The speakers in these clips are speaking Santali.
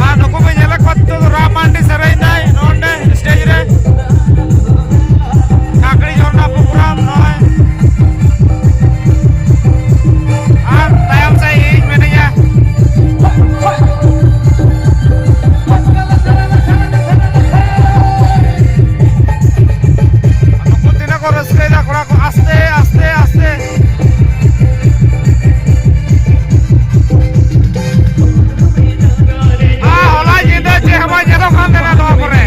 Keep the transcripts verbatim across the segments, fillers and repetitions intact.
ᱟᱨ ᱱᱩᱠᱩ ᱯᱮ ᱧᱮᱞᱮᱫ ᱠᱚᱣᱟ, ᱱᱤᱛᱚᱜ ᱫᱚ ᱨᱟᱢ ᱢᱟᱱᱰᱤ ᱥᱮᱨᱮᱧ ᱫᱟᱭ ᱱᱚᱰᱮ ᱥᱴᱮᱡ ᱨᱮ᱾ ᱠᱟᱠᱲᱤ ᱡᱷᱚᱨᱱᱟ ᱯᱨᱳᱜᱨᱟᱢ ᱱᱚᱜᱼᱚᱭ᱾ ᱟᱨ ᱛᱟᱭᱚᱢ ᱥᱮᱫ ᱤᱧ ᱢᱮᱱᱟᱹᱧᱟ᱾ ᱱᱩᱠᱩ ᱛᱤᱱᱟᱹᱜ ᱠᱚ ᱨᱟᱹᱥᱠᱟᱹᱭᱮᱫᱟ ᱠᱚᱲᱟ ᱠᱚ, ᱟᱥᱛᱮ, ᱟᱥᱛᱮ, ᱟᱥᱛᱮ᱾ ᱟᱨ ᱦᱚᱞᱟ ᱧᱤᱫᱟᱹ ᱪᱮᱫ ᱦᱚᱸ ᱵᱟᱝ ᱧᱮᱞᱚᱜ ᱠᱟᱱ ᱛᱟᱦᱮᱱᱟ ᱱᱚᱣᱟ ᱠᱚᱨᱮ᱾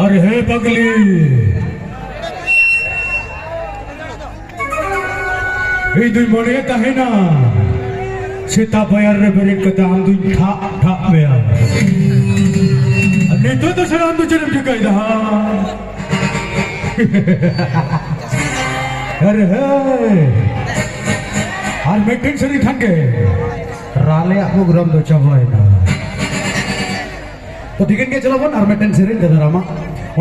ᱟᱨ ᱦᱮ ᱯᱟᱜᱽᱞᱤ, ᱤᱧ ᱫᱩᱧ ᱢᱚᱱᱮᱭᱮᱫ ᱛᱟᱦᱮᱱᱟ ᱥᱮᱛᱟᱜ ᱯᱟᱭᱟᱨ ᱨᱮ ᱵᱮᱨᱮᱫ ᱠᱟᱛᱮ ᱟᱢ ᱫᱩᱧ ᱴᱷᱟᱜ ᱴᱷᱟᱜ ᱢᱮᱭᱟ᱾ ᱟᱨ ᱱᱤᱛᱚᱜ ᱫᱚ ᱥᱟᱱᱟᱢ ᱫᱚ ᱪᱮᱫ ᱮᱢ ᱪᱤᱠᱟᱹᱭᱮᱫᱟ ᱦᱟᱸᱜ? ᱟᱨ ᱦᱮ, ᱟᱨ ᱢᱤᱫᱴᱮᱱ ᱥᱮᱨᱮᱧ ᱠᱷᱟᱱ ᱜᱮ ᱨᱟᱞᱮᱭᱟᱜ ᱯᱨᱳᱜᱨᱟᱢ ᱫᱚ ᱪᱟᱵᱟᱭᱮᱱᱟ᱾ ᱛᱚ ᱴᱷᱤᱠᱟᱹᱱ ᱜᱮ, ᱪᱚᱞᱚ ᱵᱚᱱ ᱟᱨ ᱢᱤᱫᱴᱮᱱ ᱥᱮᱨᱮᱧ ᱫᱟᱫᱟ ᱨᱟᱢᱟ᱾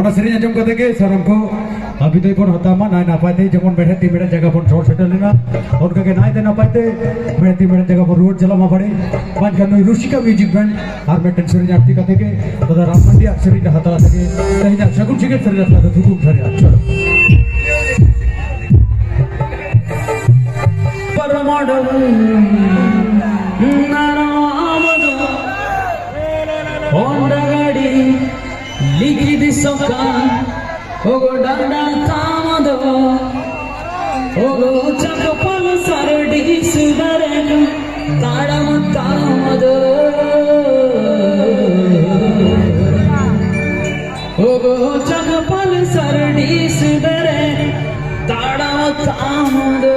ᱚᱱᱟ ᱥᱮᱨᱮᱧ ᱟᱸᱡᱚᱢ ᱠᱟᱛᱮ ᱜᱮ ᱥᱟᱱᱟᱢ ᱠᱚ ᱟᱨ ᱵᱤᱫᱟᱹᱭ ᱵᱚᱱ ᱦᱟᱛᱟᱣ ᱢᱟ ᱱᱟᱭ ᱱᱟᱯᱟᱭ ᱛᱮ, ᱡᱮᱢᱚᱱ ᱢᱮᱲᱦᱮᱫ ᱛᱤ ᱢᱮᱲᱦᱮᱫ ᱡᱟᱭᱜᱟ ᱵᱚᱱ ᱥᱚᱦᱚᱨ ᱥᱮᱴᱮᱨ ᱞᱮᱱᱟ, ᱚᱱᱠᱟ ᱜᱮ ᱱᱟᱭ ᱛᱮ ᱱᱟᱯᱟᱭ ᱛᱮ ᱢᱮᱲᱦᱮᱫ ᱛᱤ ᱢᱮᱲᱦᱮᱫ ᱡᱟᱭᱜᱟ ᱵᱚᱱ ᱨᱩᱣᱟᱹᱲ ᱪᱟᱞᱟᱜ ᱢᱟ ᱵᱟᱲᱮ᱾ ᱵᱟᱝᱠᱷᱟᱱ ᱱᱩᱭ ᱨᱩᱥᱤᱠᱟ ᱢᱤᱣᱡᱤᱠ ᱵᱮᱱᱰ ᱟᱨ ᱢᱤᱫᱴᱮᱱ ᱥᱮᱨᱮᱧ ᱟᱨᱛᱤ ᱠᱟᱛᱮ ᱜᱮ ᱫᱟᱫᱟ ᱨᱟᱢ ᱢᱟᱱᱰᱤᱭᱟᱜ ᱥᱮᱨᱮᱧ ᱨᱟᱦᱟ ᱛᱟᱞᱟ ᱛᱮᱜᱮ ᱛᱮᱦᱮᱧᱟᱜ ᱥᱟᱹᱜᱩᱱ ᱥᱤᱸᱜᱟᱹᱲ ᱥᱮᱨᱮᱧ ᱟᱠᱷᱲᱟ ᱫᱚ ᱛᱷᱩᱠᱩᱢ ᱥᱟᱹᱨᱤᱜᱼᱟ᱾ ᱪᱚᱞᱚ᱾ ᱯᱟᱨᱚᱢᱟᱰᱚᱞ ᱱᱟᱨᱟᱢ ᱫᱚ ᱦᱚᱱᱰᱟ ᱜᱟᱹᱰᱤ ᱞᱤᱠᱤ ᱫᱤᱥᱚᱠᱟᱱ ᱚᱜᱚ ᱰᱟᱸᱰᱟ ᱛᱟᱢ ᱫᱚ ᱚᱜᱚ ᱪᱟᱠᱚ ᱯᱟᱞ ᱥᱟᱨᱰᱤ ᱥᱩᱫᱟᱨᱮᱱ ᱛᱟᱲᱟᱢ ᱛᱟᱢ ᱫᱚ ᱚᱜᱚ ᱪᱟᱠᱚ ᱯᱟᱞ ᱥᱟᱨᱰᱤ ᱥᱩᱫᱟᱨᱮᱱ ᱛᱟᱲᱟᱢ ᱛᱟᱢ ᱫᱚ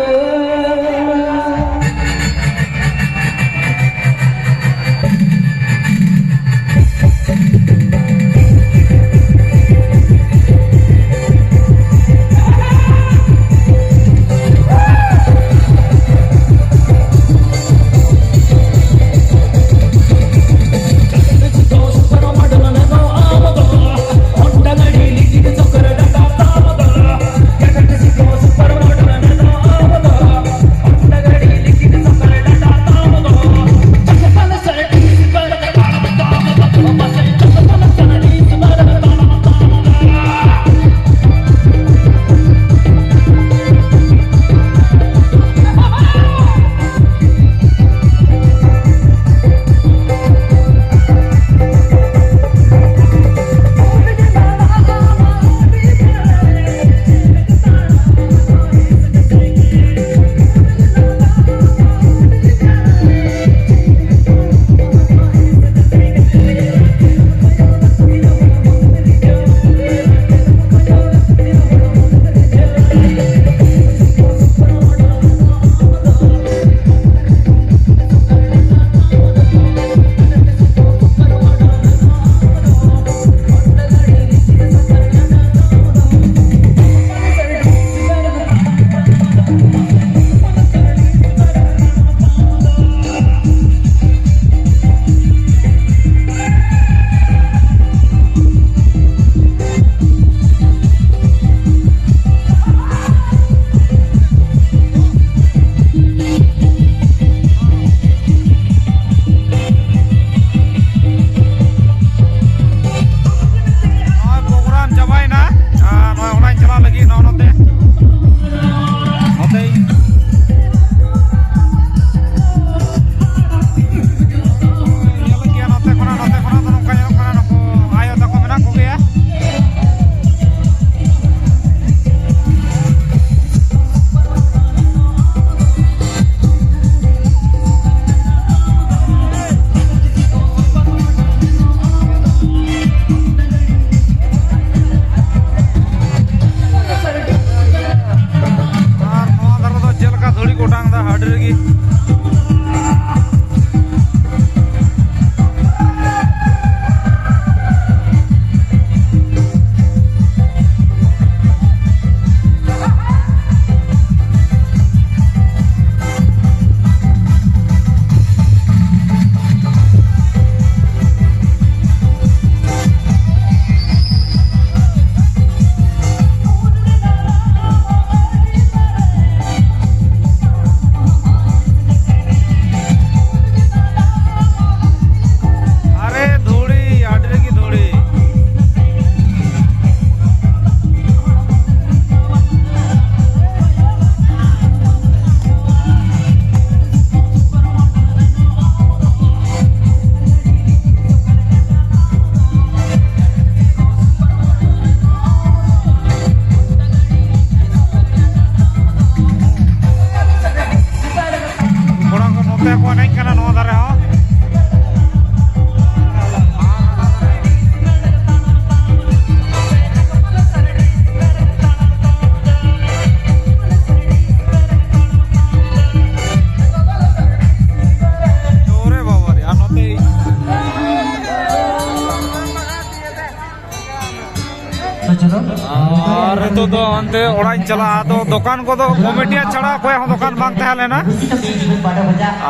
ᱟᱨ ᱱᱤᱛᱚᱜ ᱫᱚ ᱚᱱᱛᱮ ᱚᱲᱟᱜ ᱤᱧ ᱪᱟᱞᱟᱜᱼᱟ᱾ ᱟᱫᱚ ᱫᱚᱠᱟᱱ ᱠᱚᱫᱚ ᱠᱚᱢᱤᱴᱤᱭᱟᱜ ᱪᱷᱟᱲᱟ ᱚᱠᱚᱭᱟᱜ ᱦᱚᱸ ᱫᱚᱠᱟᱱ ᱵᱟᱝ ᱛᱟᱦᱮᱸ ᱞᱮᱱᱟ᱾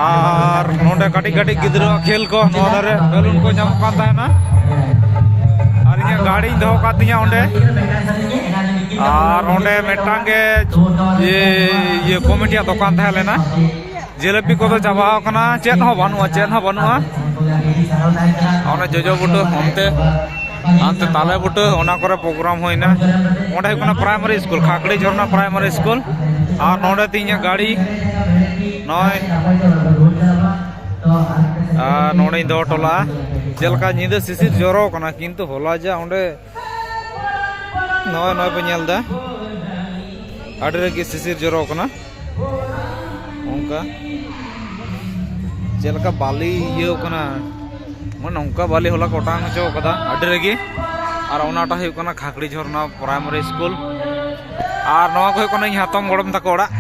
ᱟᱨ ᱱᱚᱰᱮ ᱠᱟᱹᱴᱤᱡ ᱠᱟᱹᱴᱤᱡ ᱜᱤᱫᱽᱨᱟᱹᱣᱟᱜ ᱠᱷᱮᱞ ᱠᱚ, ᱱᱚᱣᱟ ᱫᱷᱟᱨᱮ ᱵᱮᱞᱩᱱ ᱠᱚ ᱧᱟᱢᱚᱜ ᱠᱟᱱ ᱛᱟᱦᱮᱱᱟ᱾ ᱟᱨ ᱤᱧᱟᱹᱜ ᱜᱟᱹᱰᱤᱧ ᱫᱚᱦᱚ ᱠᱟᱫ ᱛᱤᱧᱟᱹ ᱚᱸᱰᱮ᱾ ᱟᱨ ᱚᱸᱰᱮ ᱢᱤᱫᱴᱟᱝ ᱜᱮ ᱤᱭᱟᱹ, ᱤᱭᱟᱹ ᱠᱚᱢᱤᱴᱤᱭᱟᱜ ᱫᱚᱠᱟᱱ ᱛᱟᱦᱮᱸ ᱞᱮᱱᱟ᱾ ᱡᱤᱞᱟᱹᱯᱤ ᱠᱚᱫᱚ ᱪᱟᱵᱟ ᱟᱠᱟᱱᱟ, ᱪᱮᱫ ᱦᱚᱸ ᱵᱟᱹᱱᱩᱜᱼᱟ, ᱪᱮᱫ ᱦᱚᱸ ᱵᱟᱹᱱᱩᱜᱼᱟ᱾ ᱚᱱᱟ ᱡᱚᱡᱚ ᱵᱩᱴᱟᱹ ᱚᱱᱛᱮ, ᱦᱟᱱᱛᱮ ᱛᱟᱞᱮ ᱵᱩᱴᱟᱹ, ᱚᱱᱟ ᱠᱚᱨᱮ ᱯᱨᱳᱜᱨᱟᱢ ᱦᱩᱭᱱᱟ᱾ ᱚᱸᱰᱮ ᱦᱩᱭᱩᱜ ᱠᱟᱱᱟ ᱯᱨᱟᱭᱢᱟᱨᱤ ᱥᱠᱩᱞ, ᱠᱷᱟᱠᱲᱤ ᱡᱷᱚᱨᱱᱟ ᱯᱨᱟᱭᱢᱟᱨᱤ ᱥᱠᱩᱞ᱾ ᱟᱨ ᱱᱚᱰᱮ ᱛᱤᱧᱟᱹᱜ ᱜᱟᱹᱰᱤ ᱱᱚᱜᱼᱚᱭ, ᱟᱨ ᱱᱚᱰᱮᱧ ᱫᱚᱦᱚ ᱦᱚᱴᱚ ᱞᱟᱜᱼᱟ᱾ ᱪᱮᱫ ᱞᱮᱠᱟ ᱧᱤᱫᱟᱹ ᱥᱤᱥᱤᱨ ᱡᱚᱨᱚ ᱠᱟᱱᱟ, ᱠᱤᱱᱛᱩ ᱦᱚᱞᱟ ᱡᱟ ᱚᱸᱰᱮ ᱱᱚᱜᱼᱚᱭ, ᱱᱚᱜᱼᱚᱭ ᱯᱮ ᱧᱮᱞ ᱮᱫᱟ, ᱟᱹᱰᱤ ᱨᱟᱹᱜᱤ ᱥᱤᱥᱤᱨ ᱡᱚᱨᱚ ᱠᱟᱱᱟ᱾ ᱚᱱᱠᱟ ᱪᱮᱫ ᱞᱮᱠᱟ ᱵᱟᱹᱞᱤ ᱤᱭᱟᱹ ᱠᱟᱱᱟ, ᱢᱟᱱᱮ ᱱᱚᱝᱠᱟ ᱵᱟᱹᱞᱤ ᱦᱚᱞᱟ ᱠᱚ ᱚᱴᱟᱝ ᱦᱚᱪᱚ ᱠᱟᱫᱟ ᱟᱹᱰᱤ ᱨᱟᱹᱜᱤ᱾ ᱟᱨ ᱚᱱᱟᱴᱟᱜ ᱦᱩᱭᱩᱜ ᱠᱟᱱᱟ ᱠᱷᱟᱠᱲᱤ ᱡᱷᱚᱨᱱᱟ ᱯᱨᱟᱭᱢᱟᱨᱤ ᱥᱠᱩᱞ᱾ ᱟᱨ ᱱᱚᱣᱟ ᱠᱚ ᱦᱩᱭᱩᱜ ᱠᱟᱱᱟ ᱤᱧ ᱦᱟᱛᱚᱢ ᱜᱚᱲᱚᱢ ᱛᱟᱠᱚ ᱚᱲᱟᱜ,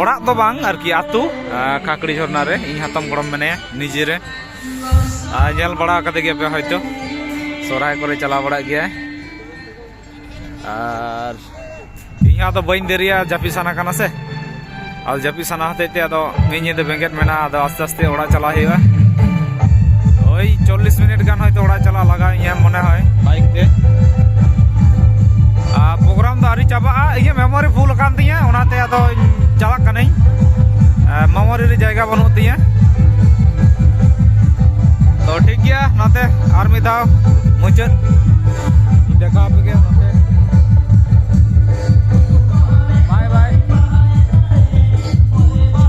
ᱚᱲᱟᱜ ᱫᱚ ᱵᱟᱝ ᱟᱨᱠᱤ, ᱟᱹᱛᱩ, ᱟᱨ ᱠᱷᱟᱠᱲᱤ ᱡᱷᱚᱨᱱᱟ ᱨᱮ ᱤᱧ ᱦᱟᱛᱚᱢ ᱜᱚᱲᱚᱢ ᱢᱮᱱᱟᱭᱟ ᱱᱤᱡᱮᱨᱮ᱾ ᱟᱨ ᱧᱮᱞ ᱵᱟᱲᱟ ᱠᱟᱫᱮ ᱜᱮᱭᱟ ᱯᱮ ᱦᱚᱭᱛᱳ, ᱥᱚᱦᱨᱟᱭ ᱠᱚᱨᱮ ᱪᱟᱞᱟᱣ ᱵᱟᱲᱟᱜ ᱜᱮᱭᱟᱭ᱾ ᱟᱨ ᱤᱧ ᱦᱚᱸ ᱟᱫᱚ ᱵᱟᱹᱧ ᱫᱮᱨᱤᱭᱟ, ᱡᱟᱹᱯᱤᱫ ᱥᱟᱱᱟ ᱠᱟᱱᱟ ᱥᱮ᱾ ᱟᱫᱚ ᱡᱟᱹᱯᱤᱫ ᱥᱟᱱᱟ ᱦᱚᱛᱮᱡ ᱛᱮ ᱟᱫᱚ ᱢᱤᱫ ᱧᱤᱫᱟᱹ ᱵᱮᱸᱜᱮᱫ ᱢᱮᱱᱟᱜᱼᱟ, ᱟᱫᱚ ᱟᱥᱛᱮ ᱟᱥᱛᱮ ᱚᱲᱟᱜ ᱪᱟᱞᱟᱜ ᱦᱩᱭᱩᱜᱼᱟ᱾ ᱳᱭ ᱪᱚᱞᱞᱤᱥ ᱢᱤᱱᱤᱴ ᱜᱟᱱ ᱦᱚᱭᱛᱳ ᱚᱲᱟᱜ ᱪᱟᱞᱟᱜ ᱞᱟᱜᱟᱣ ᱤᱧᱟᱹ ᱢᱚᱱᱮ ᱦᱚᱭ, ᱵᱟᱭᱤᱠ ᱛᱮ᱾ ᱟᱨ ᱯᱨᱳᱜᱨᱟᱢ ᱫᱚ ᱟᱹᱣᱨᱤ ᱪᱟᱵᱟᱜᱼᱟ, ᱤᱧᱟᱹᱜ ᱢᱮᱢᱳᱨᱤ ᱯᱷᱩᱞ ᱟᱠᱟᱱ ᱛᱤᱧᱟᱹ, ᱚᱱᱟᱛᱮ ᱟᱫᱚᱧ ᱪᱟᱞᱟᱜ ᱠᱟᱹᱱᱟᱹᱧ᱾ ᱟᱨ ᱢᱮᱢᱳᱨᱤ ᱨᱮ ᱡᱟᱭᱜᱟ ᱵᱟᱹᱱᱩᱜ ᱛᱤᱧᱟᱹ᱾ ᱛᱚ ᱴᱷᱤᱠ ᱜᱮᱭᱟ, ᱱᱚᱛᱮ ᱟᱨ ᱢᱤᱫ ᱫᱷᱟᱣ ᱢᱩᱪᱟᱹᱫ ᱤᱧ ᱫᱮᱠᱷᱟᱣ ᱟᱯᱮ ᱜᱮ ᱱᱚᱛᱮ᱾ ᱵᱟᱭ ᱵᱟᱭ᱾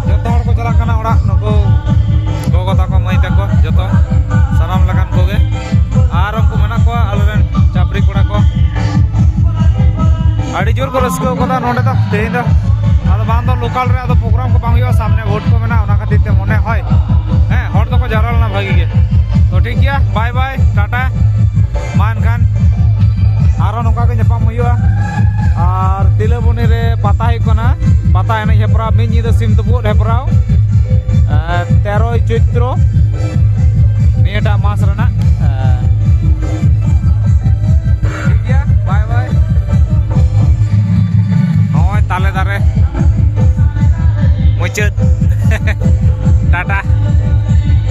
ᱡᱚᱛᱚ ᱦᱚᱲ ᱠᱚ ᱪᱟᱞᱟᱜ ᱠᱟᱱᱟ ᱚᱲᱟᱜ, ᱱᱩᱠᱩ ᱜᱚᱜᱚ ᱛᱟᱠᱚ, ᱢᱟᱹᱭ ᱛᱟᱠᱚ, ᱡᱚᱛᱚ ᱥᱟᱱᱟᱢ ᱞᱮᱠᱟᱱ ᱠᱚᱜᱮ᱾ ᱟᱨ ᱩᱱᱠᱩ ᱢᱮᱱᱟᱜ ᱠᱚᱣᱟ ᱟᱞᱮᱨᱮᱱ ᱪᱟᱯᱨᱤ ᱠᱚᱲᱟ ᱠᱚ᱾ ᱟᱹᱰᱤ ᱡᱳᱨ ᱠᱚ ᱨᱟᱹᱥᱠᱟᱹ ᱠᱟᱫᱟ ᱱᱚᱰᱮ ᱫᱚ ᱛᱮᱦᱮᱧ ᱫᱚ᱾ ᱟᱫᱚ ᱵᱟᱝ ᱫᱚ ᱞᱳᱠᱟᱞ ᱨᱮ ᱟᱫᱚ ᱯᱨᱳᱜᱨᱟᱢ ᱠᱚ ᱵᱟᱝ ᱦᱩᱭᱩᱜᱼᱟ, ᱥᱟᱢᱱᱮ ᱵᱷᱳᱴ ᱠᱚ ᱢᱮᱱᱟᱜᱼᱟ, ᱚᱱᱟ ᱠᱷᱟᱹᱛᱤᱨ ᱛᱮ ᱢᱚᱱᱮ ᱦᱚᱭ, ᱦᱮᱸ, ᱦᱚᱲ ᱫᱚᱠᱚ ᱡᱟᱣᱨᱟ ᱞᱮᱱᱟ ᱵᱷᱟᱜᱤ ᱜᱮ᱾ ᱛᱚ ᱴᱷᱤᱠ ᱜᱮᱭᱟ, ᱵᱟᱭ ᱵᱟᱭ, ᱴᱟᱴᱟ᱾ ᱢᱟ ᱮᱱᱠᱷᱟᱱ ᱟᱨᱦᱚᱸ ᱱᱚᱝᱠᱟ ᱜᱮ ᱧᱟᱯᱟᱢ ᱦᱩᱭᱩᱜᱼᱟ᱾ ᱟᱨ ᱛᱤᱞᱟᱹᱵᱚᱱᱤ ᱨᱮ ᱯᱟᱛᱟ ᱦᱩᱭᱩᱜ ᱠᱟᱱᱟ, ᱯᱟᱛᱟ ᱮᱱᱮᱡ ᱦᱮᱯᱨᱟᱣ, ᱢᱤᱫ ᱧᱤᱫᱟᱹ ᱥᱤᱢ ᱛᱩᱯᱩᱫ ᱦᱮᱯᱨᱟᱣ, ᱟᱨ ᱛᱮᱨᱚᱭ ᱪᱳᱭᱛᱨᱚ ᱱᱤᱭᱟᱹᱴᱟᱜ ᱢᱟᱥ ᱨᱮᱱᱟᱜ, ᱟᱨ